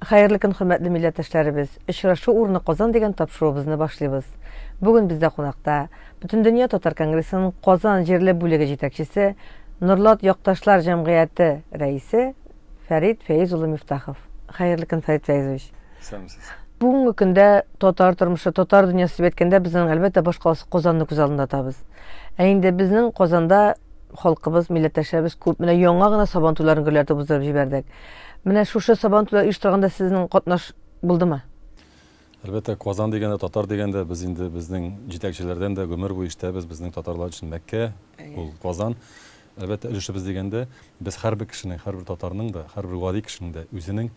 Хәерле көн, хөрмәтле милләттәшләребез! Очрашу урыны Казан дигән тапшыруыбызны башлыйбыз. Бүген бездә кунакта Бөтендөнья татар конгрессының Казан җирле бүлеге җитәкчесе, Норлат якташлар җәмгыяте рәисе Фәрит Фәиз улы Мифтахов. Хәерле көн, Фәрит Фәизович! Исәнмесез. Бүгенге көндә татар тормышы, татар дөньясы дип әйткәндә, безнең, әлбәттә, башкаласы Казанны күз алдында тотабыз. Ә инде безнең Казанда халкыбыз, милләттәшләребез күп. Менә яңа гына Сабан туйларын гөрләтеп уздырып җибәрдек. Менә шушы Сабан туйлар оештырганда сезнең катнаш булдымы? Әлбәттә, Казан дигәндә, татар дигәндә, без инде безнең җитәкчеләрдән дә гомер буе ишетәбез, безнең татарлар өчен Мәккә, ул Казан. Әлбәттә, өлешебез дигәндә, без һәрбер кешенең, һәрбер татарның да, һәрбер гади кешенең дә үзенең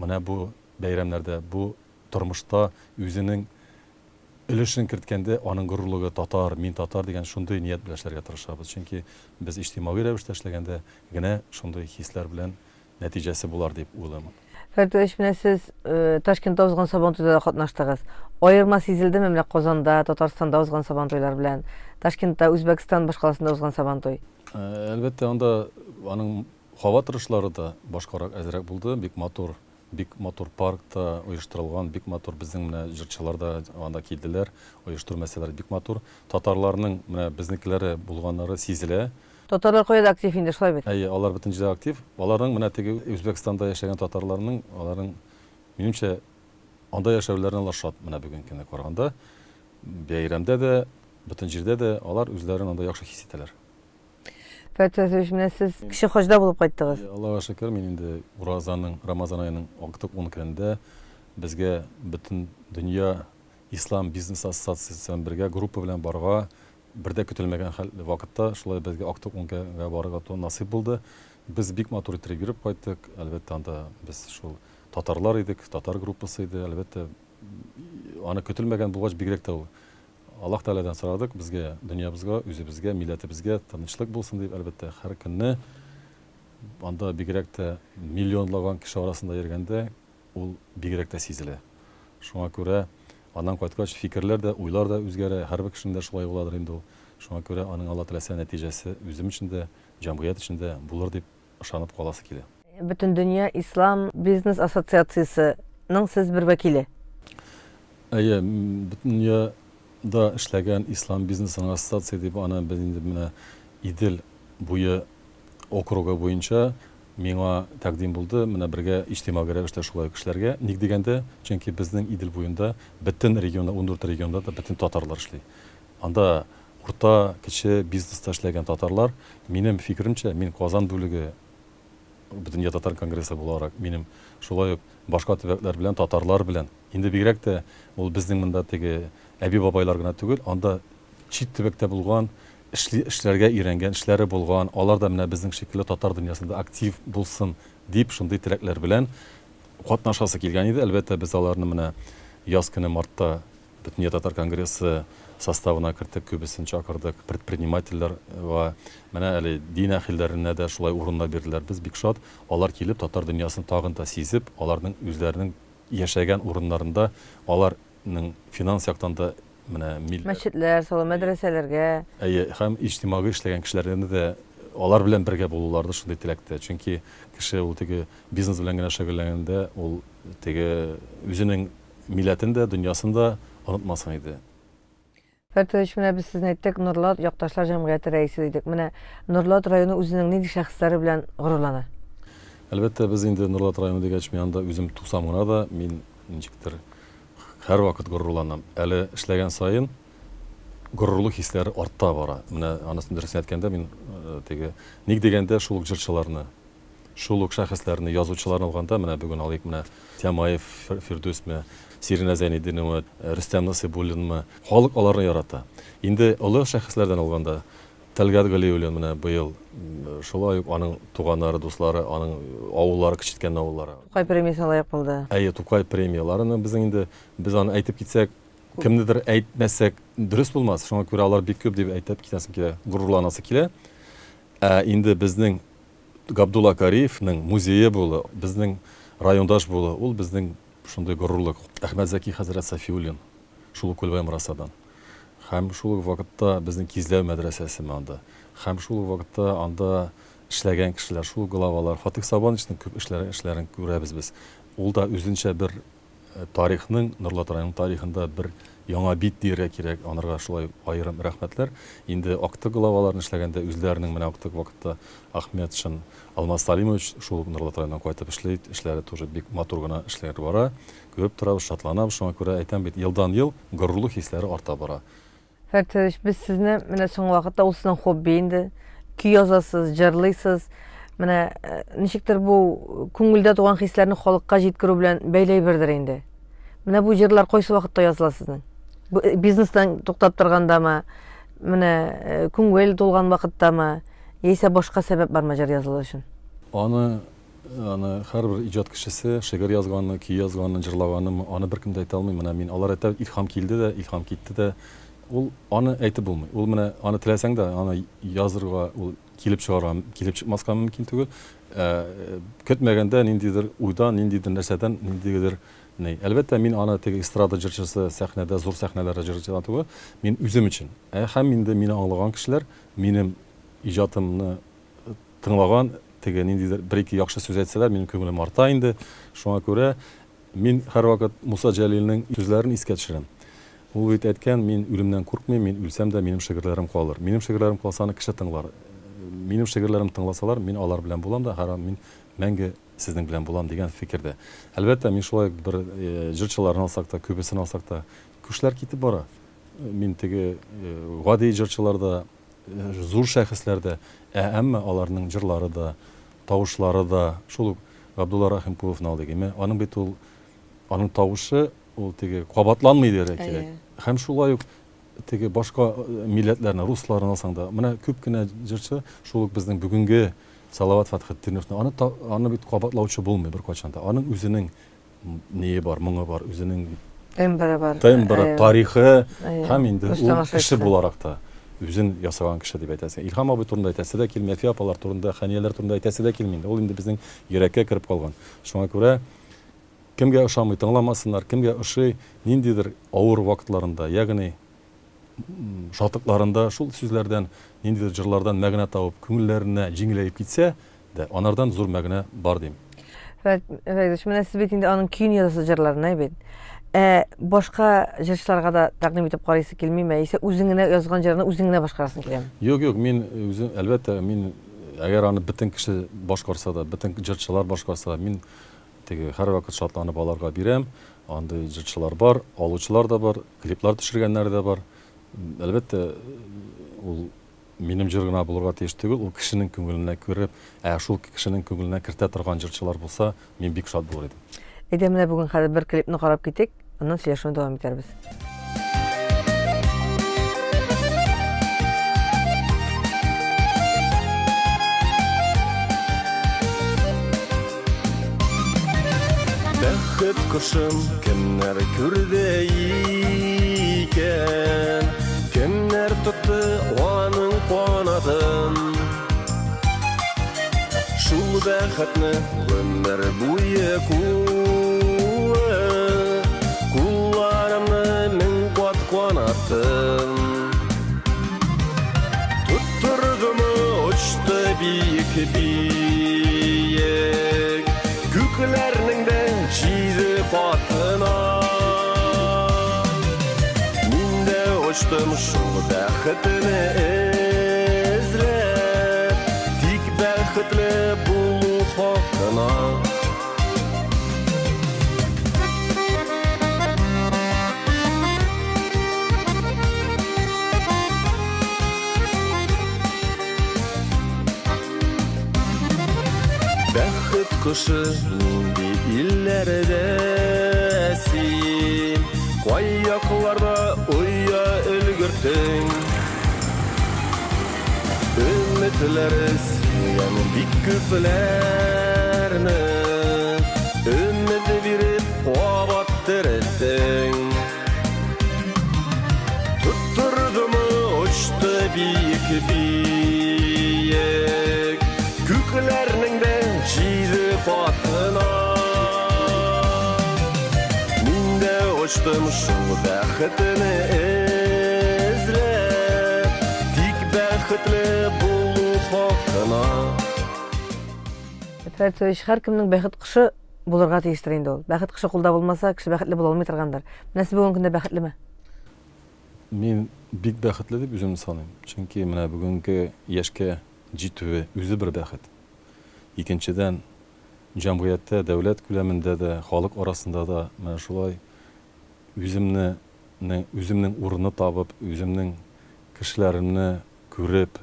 менә бу бәйрәмнәрдә, бу тормышта үзенең өлешен керткәндә аның горурлыгы татар, мин татар дигән шундый ният белән эшләргә тырышабыз. Чөнки без иҗтимагый рәвештә эшләгәндә генә шундый хисләр белән нәтиҗәсе булар дип уйлыйм. Фәрит Вәлиевич, менә сез Ташкентта узган Сабантуйда да катнаштыгыз. Аерма сизелдеме менә Казанда, Татарстанда узган Сабантуйлар белән, Ташкентта, Үзбәкстан башкаласында узган Сабантуй? Әлбәттә, анда аның һава торышлары да башкарак әзрәк булды, бик матур. Бик матур парк та оештырылган, бик матур безнең менә җырчылар да анда килделәр. Оештыру мәсьәләре бик матур. Татарларның менә безнекеләре булганнары сизелә. Татарлар кая да актив инде, шулай бит? Әйе, алар бөтен җирдә актив. Аларның менә теге Үзбәкстанда яшәгән татарларның, аларның, минемчә, анда яшәүләренә алар шат менә бүгенге көнгә караганда. Бәйрәмдә дә, бөтен җирдә дә алар үзләрен анда яхшы хис итәләр. Фәрит Вәзирович, менә сез кече хаҗда булып кайттыгыз. Аллага шөкер, мин инде уразаның, Рамазан аеның актык ун көнендә безгә бөтен дөнья ислам бизнес ассоциациясе белән бергә группа белән барырга бер дә көтелмәгән хәл вакытта шулай безгә актык ун көнгә барырга насыйп булды. Без бик матур иттереп йөреп кайттык. Әлбәттә, анда без шул татарлар идек, татар группасы иде. Әлбәттә, аны көтелмәгән булгач, бигрәк тә ул Аллаһ Тәгаләдән сорадык, безгә, дөньябызга, үзебезгә, милләтебезгә тынычлык булсын дип, әлбәттә, һәр көнне анда бигрәк тә миллионлаган кеше арасында йөргәндә, ул бигрәк тә сизелә. Шуңа күрә аннан кайткач фикерләр дә, уйлар да үзгәрә, һәрбер кешенең дә шулай буладыр инде ул. Шуңа күрә аның Алла теләсә нәтиҗәсе үзем өчен дә, җәмгыять өчен дә булыр дип ышанып каласы килә. Бөтендөнья ислам бизнес ассоциациясе ның сез бер вәкиле. Әйе, бөтендөньяда эшләгән ислам бизнесының ассоциация дип аны без инде менә Идел буе округы буенча миңа тәкъдим булды, менә бергә иҗтимагый рәвештә шулай ук эшләргә. Ник дигәндә, чөнки безнең Идел буенда бөтен регионда, 14 регионда да бөтен татарлар эшли. Анда урта, кече бизнеста эшләгән татарлар, минем фикеремчә, мин Казан бүлеге Бөтендөнья татар конгрессы буларак, минем шулай ук башка төбәкләр белән, татарлар белән, инде бигрәк тә ул безнең монда теге әби-бабайлар гына түгел, анда чит төбәктә булган, эшли, эшләргә өйрәнгән, эшләре булган, алар да менә безнең шикелле татар дөньясында актив булсын дип, шундый теләкләр белән катнашасы килгән иде. Әлбәттә, без аларны менә яз көне мартта Бөтендөнья татар конгрессы составына кертеп, күбесен чакырдык, предпринимательләр ва менә әле дин әһелләренә дә шулай урыннар бирделәр. Без бик шат, алар килеп, татар дөньясын тагын да сизеп, аларның үзләренең яшәгән урыннарында аларның финанс яктан да менә милләт. Мәчетләр салу, мәдрәсәләргә. Әйе, һәм иҗтимагый эшләгән кешеләрне дә алар белән бергә булулары да шундый теләктә. Чөнки кеше ул теге бизнес белән генә шөгыльләнгәндә, ул теге үзенең Милләтен дә, дөньясын да онытмасын иде. Фәртович, менә без сезне әйттек, Норлат якташлар җәмгыяте рәисе дидек. Менә Норлат районы үзенең нинди шәхесләре белән горурлана? Әлбәттә, без инде Норлат районы дигәч, мин анда үзем тусам гына да, мин ничектер һәрвакыт горурланам. Әле эшләгән саен горурлык хисләре арта бара. Менә анысын дөресен әйткәндә, мин теге, ник дигәндә, шул ук җырчыларны, Шул ук шәхесләрне, язучыларны алганда, менә бүген алыйк, менә Тямаев Фирдүсме, Сиринә Зәйнетдинова, Рөстәм Насыйбуллинмы, халык аларны ярата. Инде олы шәхесләрдән алганда, Тәлгать Галиуллин менә быел шулай ук аның туганнары, дуслары, аның авыллары, Кечеткән авыллары. Тукай премиясенә лаек булды. Әйе, Тукай премияләренә безнең инде, без аны әйтеп китсәк, кемнедер әйтмәсәк, дөрес булмас. Шуңа күрә алар бик күп дип әйтеп китәсем килә, горурланасы килә. Ә инде безнең Габдулла Кариевның музее булу, безнең райондаш булу, ул безнең шундый горурлык. Әхмәтзәки хәзрәт Сафиуллин, шул ук Күлбай Морасадан. Һәм шул ук вакытта безнең Кизләү мәдрәсәсе анда. Һәм шул ук вакытта анда эшләгән кешеләр, шул ук главалар, Фатих Сабановичның күп эшләре, эшләрен күрәбез без. Ул да үзенчә бер тарихның, Норлат районының тарихында бер яңа бит дияргә кирәк. Анарга шулай аерым рәхмәтләр. Инде актык главаларын эшләгәндә үзләренең менә актык вакытта Ахметшин Алмаз Салимович шул ук Норлат районыннан кайтып эшли. Эшләре тоже бик матур гына эшләр бара. Күреп торабыз, шатланабыз. Шуңа күрә әйтәм бит, елдан-ел горурлык хисләре арта бара. Фәрит Фәритович, без сезне менә соңгы вакытта ул сезнең хобби инде. Көй язасыз, җырлыйсыз. Менә э, ничектер бу күңелдә туган хисләрне халыкка җиткерү белән бәйләй бердер инде. Менә бу җырлар кайсы вакытта языла сезнең? Бу э, бизнестан туктап торгандамы? Менә э, күңел тулган вакыттамы? Яисә башка сәбәп бармы җыр язылу өчен? Аны Аны һәрбер иҗат кешесе шигырь язганны, көй язганны, җырлаганны, аны беркем дә әйтә алмый. Менә мин, алар әйтә, илһам килде дә, илһам китте дә. Ул аны әйтеп булмый. Ул менә аны теләсәң дә, аны язырга, ул килеп чыгарга, килеп чыкмаска мөмкин түгел. Ә, көтмәгәндә ниндидер уйдан, ниндидер нәрсәдән, ниндидер ни. Әлбәттә, мин аны теге эстрада җырчысы, сәхнәдә, зур сәхнәләрдә җырчы түгел. Мин үзем өчен. Ә һәм инде мине аңлаган кешеләр, минем иҗатымны тыңлаган, теге ниндидер бер-ике яхшы сүз әйтсәләр, минем күңелем арта инде. Шуңа күрә мин һәрвакыт Муса Җәлилнең сүзләрен искә төшерәм. Ул бит әйткән, мин үлемнән куркмыйм, мин үлсәм дә, минем шигырьләрем калыр. Минем шигырьләрем калса, аны кеше тыңлар. Минем шигырьләрем тыңласалар, мин алар белән булам да, һәр мин мәңге сезнең белән булам дигән фикердә. Әлбәттә, мин шулай ук бер җырчыларны алсак та, күбесен алсак та, күшләр китеп бара. Мин теге гади җырчылар да, зур шәхесләр дә, ә әмма аларның җырлары да, тавышлары да, шул ук Габдулла Рахимкуловны алыйк, име, аның бит ул, аның тавышы ул теге кабатланмый дияргә кирәк. Һәм шулай ук теге башка милләтләрне, русларны алсаң да, менә күп кенә җырчы, шул ук безнең бүгенге Салават Фәтхетдиновны, аны, аны бит кабатлаучы булмый беркайчан да. Аның үзенең ние бар, моңы бар, үзенең тембры бар. Тембры, тарихы һәм инде ул кеше буларак та үзен ясаган кеше дип әйтәсең. Илһам абый турында әйтәсе дә килми, Әфия апалар турында, Хәнияләр турында әйтәсе дә килми инде. Ул инде безнең йөрәккә кереп калган. Шуңа күрә кемгә ошамый, тыңламасыннар, кемгә ошый, ниндидер авыр вакытларында, ягъни шатлыкларында шул сүзләрдән, ниндидер җырлардан мәгънә табып, күңелләренә җиңеләеп китсә дә, анардан зур мәгънә бар дим. Фәрит, менә сез бит инде аның көен язасыз җырларына бит. Ә башка җырчыларга да тәкъдим итеп карыйсы килмиме? Яисә үзең генә язган җырны үзең генә башкарасың киләме? Юк, юк, мин үзем, әлбәттә, мин әгәр аны бөтен кеше башкарса да, бөтен җырчылар башкарса да, мин теге һәрвакыт шатланып аларга бирәм. Андый җырчылар бар, алучылар да бар, клиплар төшергәннәре дә бар. Әлбәттә, ул минем җыр гына булырга тиеш түгел, ул кешенең күңеленә кереп, ә шул кешенең күңеленә кертә торган җырчылар булса, мин бик шат булыр идем. Әйдә, менә бүген хәзер бер клипны карап китик, аннан сөйләшүне дәвам итәрбез. Бәхет кошын кемнәр күрде икән? Кемнәр тотты аның канатын? Шул бәхетне гомер буе куып, Кулларымны мең кат канаттым. Тоттырдымы очты биек биек Күкләрнең дә җиде катына Мин дә очтым шул бәхетне эзләп Тик бәхетле булу хакына. Бәхет кошы нинди илләрдә син? Кай якларда оя өлгерттең? Өметләр сөйгән бик күпләрне Өмет биреп кабат терелттең. Тоттырдымы очты биек биек Күкләрнең дә җиде катына. Мин дә очтым шул бәхетне эзләп, Тик бәхетле булу хакына. Фәрит Сәвич, һәркемнең бәхет кошы булырга тиештер инде ул. Бәхет кошы кулда булмаса, кеше бәхетле була алмый торгандыр. Менә сез бүгенге көндә бәхетлеме? Мин бик бәхетле дип үземне саныйм. Чөнки менә бүгенге яшькә җитүе үзе бер бәхет. Икенчедән, җәмгыятьтә, дәүләт күләмендә дә, халык арасында да менә шулай үземне, үземнең урынны табып, үземнең кешеләремне күреп,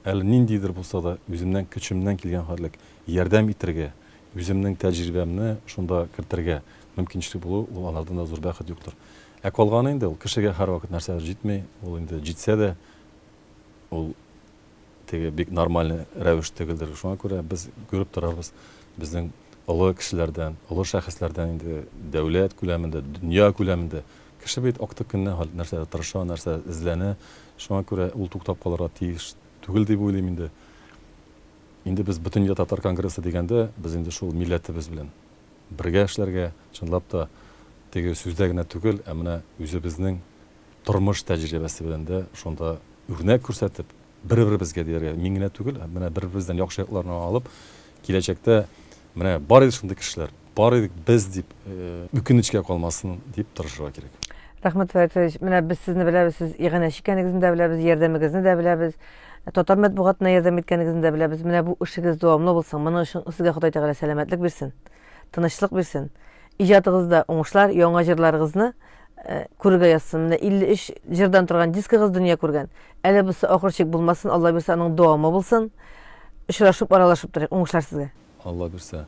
әле ниндидер булса да үземнән көчемнән килгән хәтлек ярдәм итергә, үземнең тәҗрибәмне шунда кертергә мөмкинчелек булу, ул анардан да зур бәхет юктыр. Ә калганы инде ул кешегә һәрвакыт нәрсәдер җитми, ул инде җитсә дә, ул теге бик нормальный рәвеш түгелдер. Шуңа күрә без күреп торабыз, безнең олы кешеләрдән, олы шәхесләрдән инде дәүләт күләмендә, дөнья күләмендә кеше бит актык көнне нәрсәдер тырыша, нәрсәдер эзләнә. Шуңа күрә ул туктап калырга тиеш түгел дип уйлыйм инде. Инде без Бөтендөнья татар конгрессы дигәндә, без инде шул милләтебез белән бергә эшләргә, чынлап та теге сүздә генә түгел, ә менә үзебезнең тормыш тәҗрибәсе белән дә шунда үрнәк күрсәтеп, бер-беребезгә дияргә, мин генә түгел, ә менә бер-беребездән яхшы якларны алып, киләчәктә менә бар иде шундый кешеләр, бар идек без дип үкенечкә калмасын дип тырышырга кирәк. Рәхмәт, Фәрит Фәритович. Менә без сезне беләбез, сез иганәче икәнегезне дә беләбез, ярдәмегезне дә беләбез. Татар матбугатына ярдәм иткәнегезне дә беләбез. Менә бу эшегез дәвамлы булсын. Моның өчен сезгә Ходай Тәгалә сәламәтлек бирсен, тынычлык бирсен. Иҗатыгызда уңышлар, яңа җырларыгызны э, күрергә язсын. Менә 53 җырдан торган дискыгыз дөнья күргән. Әле бусы ахыр чик булмасын, Алла бирсә, аның дәвамы булсын. Очрашып, аралашып торыйк. Уңышлар сезгә. Алла бирсә.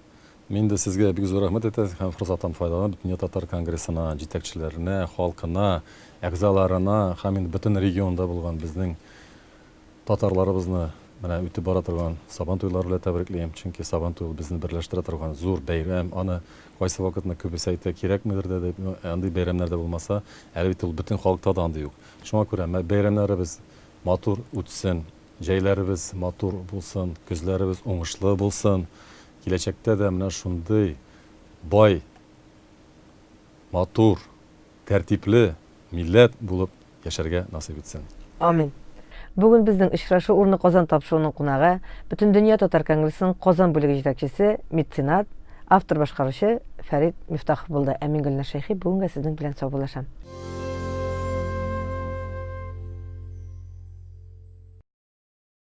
Мин дә сезгә бик зур рәхмәт әйтәм һәм форсаттан файдаланып, Бөтендөнья татар конгрессына, җитәкчеләренә, халкына, әгъзаларына һәм инде бөтен регионда булган безнең татарларыбызны менә үтеп бара торган Сабан туйлары белән тәбриклим. Чөнки Сабан туй ул безне берләштерә торган зур бәйрәм. Аны кайсы вакытны күбесе әйтә, кирәкмидер дә дип, ну, андый бәйрәмнәр дә булмаса, әле бит ул бөтен халыкта да андый юк. Шуңа күрә бәйрәмнәребез матур үтсен, җәйләребез матур булсын, көзләребез уңышлы булсын. Киләчәктә дә менә шундый бай, матур, тәртипле милләт булып яшәргә насыйп итсен. Амин. Бүген безнең очрашу урыны Казан тапшыруының кунагы, Бөтендөнья татар конгрессының Казан бүлеге җитәкчесе, меценат, автор-башкаручы Фәрит Мифтахов булды. Ә мин Гөлназ Шәйхи бүгенгә сезнең белән саубуллашам.